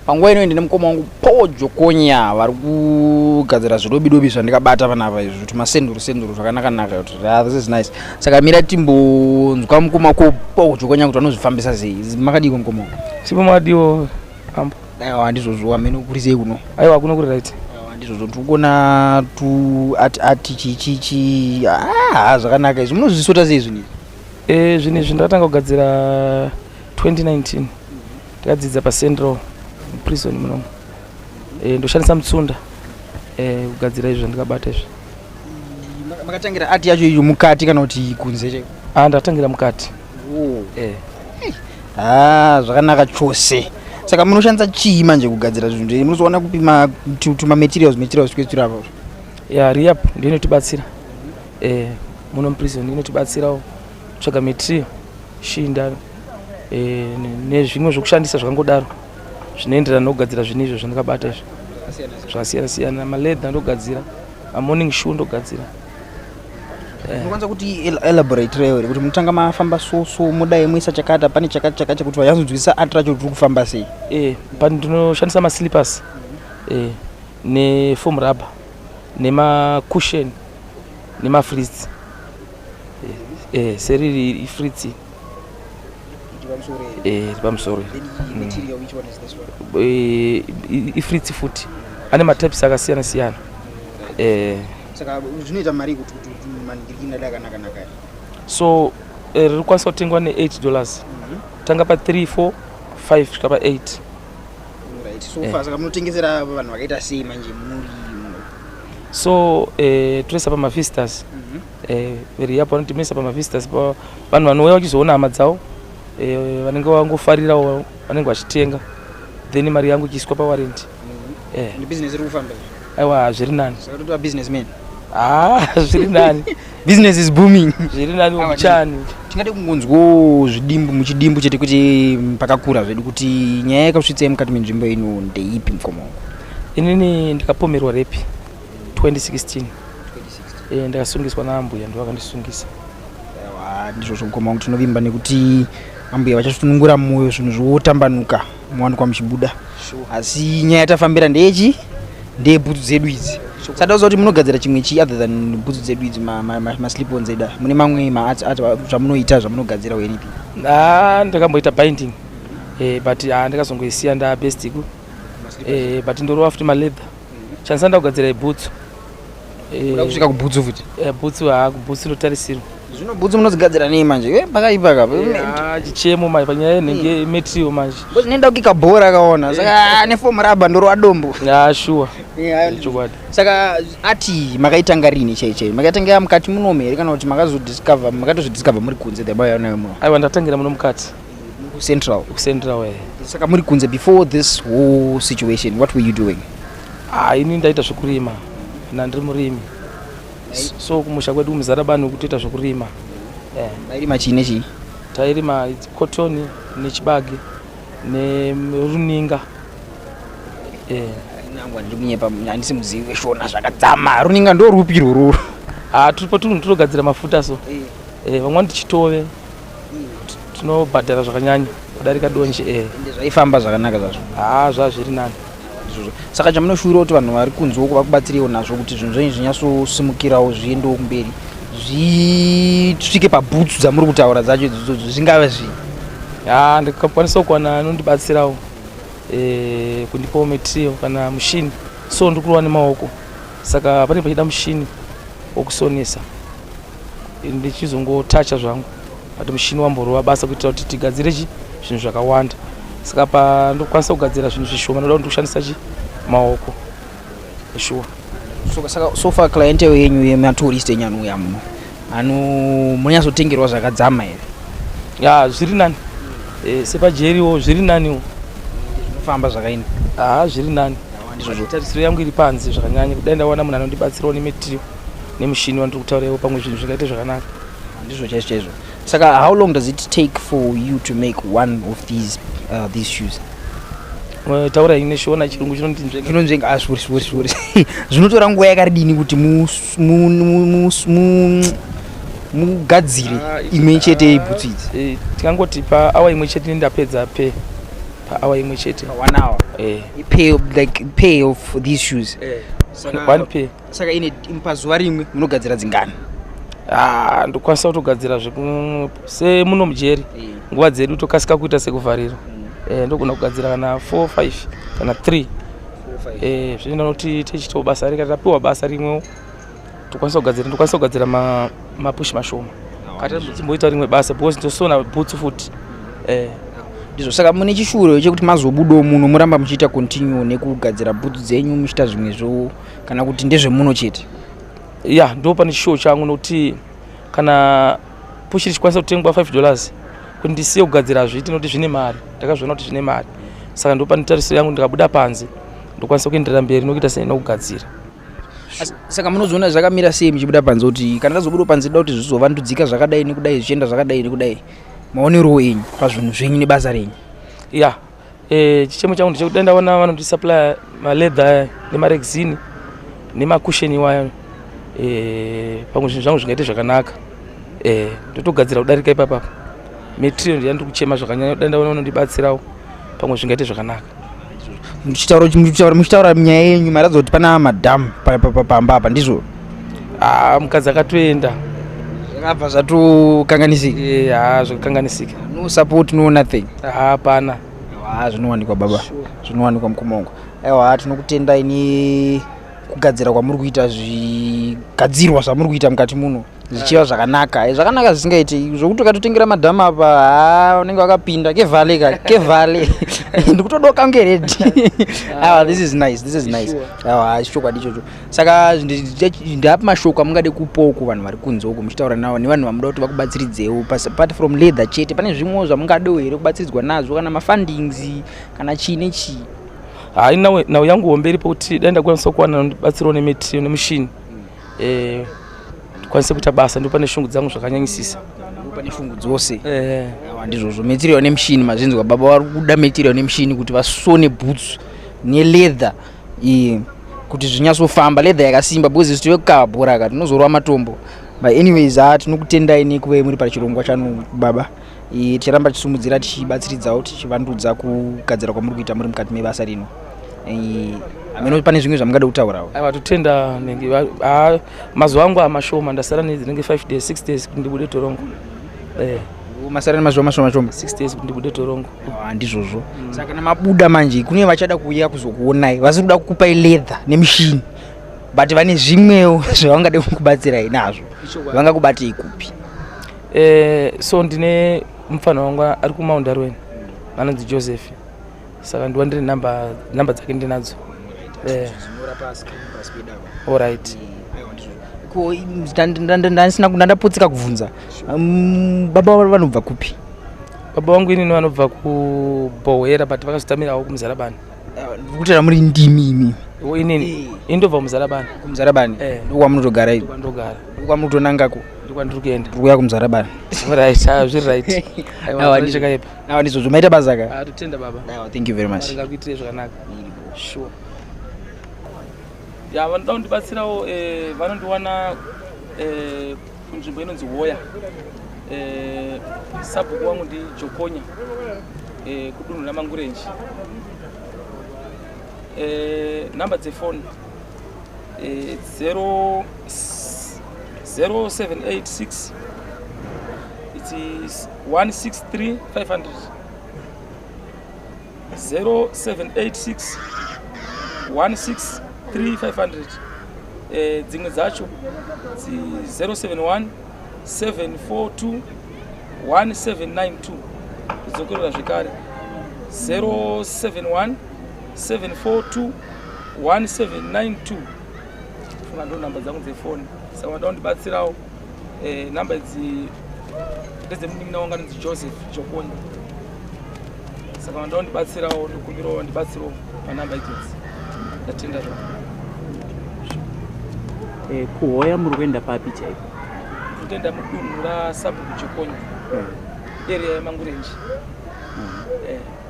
Panguva ino ndine mukoma wangu Paul Jokonya vari kugadzira zvidobidobi zvandikabata panapa izvi tumasenduru senduru zvakanaka-naka kuti ah, this is nice. Saka mira timbonzwa mukoma ko Paul Jokonya kuti vanozvifambisa sei. Makadiko mukoma wangu? Sipo madiwo ambo. Aiwa ndizvozvo amene kuri sei kuno? Aiwa kuno kuri right. Aiwa ndizvozvo tiri kuona tu ati ati chi chi chi ah zvakanaka izvi munozvisota sei zvinhu izvi? Eh zvinhu izvi ndakatanga kugadzira 2019. Ndakadzidza paCentral Prison munomu. Eh ndoshandisa mutsunda kugadzira izvi zvandakabata izvi. Makatangira art yacho iyo mukati kana kuti kunze chaiko? Ah ndakatangira mukati. Oh. Ah zvakanaka chose. Saka munoshandisa chii manje kugadzira zvinhu zvenyu? Munozowana kupi ma tuma materials materials twese turi apa? Ya rehab ndiyo inotibatsira. Muno muprison inotibatsirawo kutsvaga material shinda nezvimwe zvokushandisa zvakangodaro zvinoenderana nokugadzira zvinhu izvo zvandakabata izvo zvakasiyana siyana. Maleather ndogadzira, mamorning shoe ndogadzira. Unokwanisa kuti elaborate rewo here kuti munotanga mafamba so so mudai moisa chakati pane chakati chakati kuti vanyatsodzwisisa art racho riri kufamba sei? Ndinoshandisa maslippers nefoam rubber nemacushion nemafreeze. Seriri ifritz pamusoro ifritz futi ane matypes akasiyana siyana. Saka zvinoita mari kuti maningirikini adai akanaka naka? So riri kukwanisa kutengwa ne8 dollars. Tanga pa 3 4 5 kusvika pa 8. Right. So far saka munotengesera vanhu vakaita sei manje muri muno? So toisa pamavisitors. Veriapo vanotimisa pamavisitors, vanhu vanouya vachizoona hama dzavo, vanenge vangofarirawo vanenge vachitenga, then mari yangu ichiiswa pawarranty. Business iri kufamba? Aiwa zviri nani. Saka totova businessman. Ah zviri nani. Business is booming. Zviri nani muchani. Tingade kungonzwawo zvidimbu muchidimbu chete kuti pakakura zvedu kuti nyaya yakasvitsai mukati menzvimbo ino ndeipi mukoma wangu? Inini ndikapomerwa rape 2016. Ndakasungiswa naambuya, ndo vakandisungisa. Ndizvozvo mukoma wangu, tinovimba nekuti ambuya vachasunungura mwoyo zvinhu zvotambanuka muwanikwa muchibuda. Asi nyaya yatafambira ndeyechi ndeyebhutsu dzedu idzi. Saka toziva kuti munogadzira chimwe chii other than bhutsu dzedu idzi, maslip-ons edu aya? Mune mamwe maarts art zvamunoita zvamunogadzira or anything? Ndakamboita binding but ndakazongoisiya ndabestiku. But ndorova futi maleather. Chandisa ndakugadzira ibhutsu. Kuda kusvika kubhutsu futi? Bhutsu haa kubhutsu ndotarisirwa. Zvino bhutsu munodzigadzira nei manje? Pakaipa ka. Chichemo manje panyaya yenhenge material manje. Because nenda kukika bhora kaona. Saka nefoam rubber ndorova dombo. Sure. Chokwadi. Saka ati makaitanga rini chai chai? Makaitanga mukati munomu here kana kuti makazodiscover makatozvidiscover muri kunze the boy nayo muno? Aiwa ndatangira muno mukati. Central. Central. Saka muri kunze before this whole situation what were you doing? Ini ndaita zvekurima. Ndiri murimi. So kumusha kwedu kuMuzarabani kutoita zvekurima. Mairima chii nechii? Tairima cotton nechibage neruninga. Nangwa ndiri kunyepa handisi muzivi weshona zvakadzama. Runinga ndo rupi irworwo? Turipo tunhu tunogadzira mafuta so. Vamwe vanoti chitove. Tinobhadhara zvakanyanya kudarika donje. Ende zvaifamba zvakanaka zvazvo? Zvazviri nani. Saka chamunoshuvira kuti vanhu vari kunze uko vakubatsireiwo nazvo kuti zvinhu zvenyu zvinyatsosimukirawo zviendewo kumberi zvisvike pabhutsu dzamuri kutaura dzacho idzodzo zvingave zvii? Ndikakwanisa kuwana anondibatsirawo kundipawo material kana mushini. So ndiri kurova nemaoko saka pane pachida mushini wokusonesa ndichizongotacha zvangu but mushini wamborova basa kuitira kuti tigadzire chi zvinhu zvakawanda. Saka pandokwanisa kugadzira zvinhu zvishoma ndoda kuti ndikushandisa chi maoko. Sure. Saka so far clientele yenyu yematourist enyu anouya muno ano munonyatsotengerwa zvakadzama here? Ya zviri nani. Sepajeriwo zviri naniwo. Zvinofamba zvakaina. Zviri nani. Ndizvozvo. Tarisiro yangu iri panze zvakanyanya kudai ndawana munhu anondibatsirawo nematerial nemushini wandiri kutaura pamwe zvinhu zvingaite zvakanaka. Ndizvo chaizvo chaizvo. Saka how long does it take for you to make one of these shoes? Taura ini neshona chirungu chinondinzvenga. Chinonzvenga, sorry, sorry, sorry. Zvinotora nguva yakadini kuti mugadzire imwe chete yebhutsu idzi? Tingangoti pa awa imwe chete ndapedza pe. Paawa imwe chete. One hour? Eh. Pair, like pair of these shoes? Eh. Saka- One pair. Saka ine pazuva rimwe munogadzira dzingani? Ah, ndokwanisa kutogadzira zveku semuno mujeri, nguva dzedu tokasika kuita sekuvharira. Ndogona kugadzira kana 4, 5 kana 3. Zvinoenda nokuti tichitawo basa rega, tapiwa basa rimwewo tokwanisa kugadzira, ndokwanisa kugadzira mapushi mashoma kata timboita rimwe basa because ndosona bhutsu futi. Ndizvo. Saka mune chishuro chekuti mazobudawo muno muramba muchiita continue nekugadzira bhutsu dzenyu, muchiita zvimwezvo, kana kuti ndezvemuno chete? Ya, ndo pane chishuwo changu, nokuti kana pushi richikwanisa kutengwa $5, kuti ndisiye kugadzira hazviiti, nokuti zvine mari. Ndakazviona kuti zvine mari, saka ndo pane tarisiro yangu, ndikabuda panze ndokwanisa kuenderera mberi nokuita sei, nokugadzira. Saka munozoona zvakamira sei muchibuda panze, kuti kana ndazobuda panze da kuti zvizovandudzika zvakadai nekudai, zvichienda zvakadai nekudai, maonerowo enyu pazvinhu zvenyu nebasa renyu? Ya, chichemo changu ndechekuti dai ndaona vanondisupply maleather nemarexini nemakusheni iwayo, pamwe zvinhu zvangu zvingaite zvakanaka. Ndotogadzira kudarika ipapapa. Material ndiyandiri kuchema zvakanyanya, dai ndaona vanondibatsirawo, pamwe zvingaite zvakanaka. Muchitaura nyaya yenyu, maratidza kuti pana madhamu pamba apa, ndizvo? Ah, mukadzi akatoenda. Zvakabva zvatokanganisika? Ha, zvakakanganisika. No support, no nothing? Hapana. Ha, zvinowanikwa baba, zvinowanikwa mukumongo. Aiwa, tinokutendai nekugadzira kwamuri kuita, zvigadzirwa zvamuri kuita mukati muno zvichiva zvakanaka. Zvakanaka zvisingaiti, zvokuti ukatotengera madhamu apa, ha, unenge wakapinda kevhale ka kevhale, ndikutodoka kunge ready. Aiwa, this is nice, this is nice. Aiwa, chokwadi ichocho. Saka ndapi mashoko amungade kupawo kuvanhu vari kunze uko, muchitaura navo nevanhu vamuda kuti vakubatsiridzewo? Apart from leather chete, pane zvimwewo zvamungadewo here kubatsiridzwa nazvo, kana mafundings, kana chii nechii? Hai, nhau yangu hombe iripo kuti dai ndakwanisa kuwana ndibatsirawo nematerial nemushini, ndikwanise kuita basa. Ndo pane shungu dzangu zvakanyanyisisa. Pane shungu dzose? Eh. Aiwa, ndizvozvo, material nemushini, mazvinzwa. Baba vari kuda material nemushini kuti vasone boots neleather, kuti zvinyatsofamba, leather yakasimba, because isu tive kukava bhora ka, tinozorova matombo. But anyways, ha, tinokutendai nekuve muri pachirongwa chano baba. Ticharamba tichisumudzira, tichibatsiridzawo, tichivandudza kugadzira kwamuri kuita muri mukati mebasa rino. Hameno pane zvimwe zvamungada kutaurawo? Aiwa, totenda. Nenge mazuva angu amashoma, ndasara nedzinenge 5 days, 6 days kuti ndibude torongo. Masara nemazuva mashoma shoma? 6 days kuti ndibude torongo. Ah, ndizvozvo. Saka kana mabuda manje, kune vachada kuuya kuzokuonai, vasiri kuda kukupai leather nemishini, but vane zvimwewo zvavangade kukubatsirai nazvo, vangakubatei kupi? So ndine mufana wangu ari kuMount Darwin anonzi Joseph, saka ndiwa ndine namba dzake ndinadzo. Alright. Ko ndandisina ndandapotseka kubvunza, baba vanobva kupi? Baba vangu inini vanobva kuBohera, but vakazotamirawo kuMuzarabani. Ndikutaura muri ndimi imi. Wo inini, ini ndobva kuMuzarabani. KuMuzarabani? Eh. Ndokwamunotogara ii? Ndokwandogara. Ndokwamunotonangako? Ndokwandiri kuenda. Ndiri kuuya kuMuzarabani. Right, ah, zviri right. Aiwa, Aiwa, chakaipa. Aiwa, ndizvozvo. Maita basa ka. Ah, totenda baba. Aiwa, thank you very much. Ngakuitire zvakanaka, sure. Ya, vanoda kundibatsirawo, vanondiwana kunzvimbo inonzi Hoya. Sabhuku wangu ndiJokonya, kudunhu raMangurenji. Namba dzefoni, 0 0786, it is 163 500, 0786 163 500. Dzimwe dzacho dzi 071 742 1792. Kudzokorera zvekare, 071 742 1792. Funga ndo namba dzangu dzefoni. Saka vanoda kundibatsirawo, namba idzi ndedzemunin'ina wangu anonzi Joseph Jokoni. Saka vanoda kundibatsirawo, ndokumbirawo vandibatsirawo panamba idzodzi. Ndatenda zvavo. Kuhoya muri kuenda papi chaipo? Kutoenda mudunhu rasabhuku Jokonya, area yeMangurenji,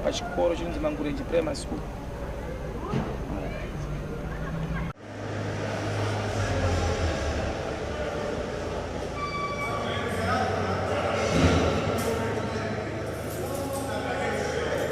pachikoro chinonzi Mangurenji Primary School.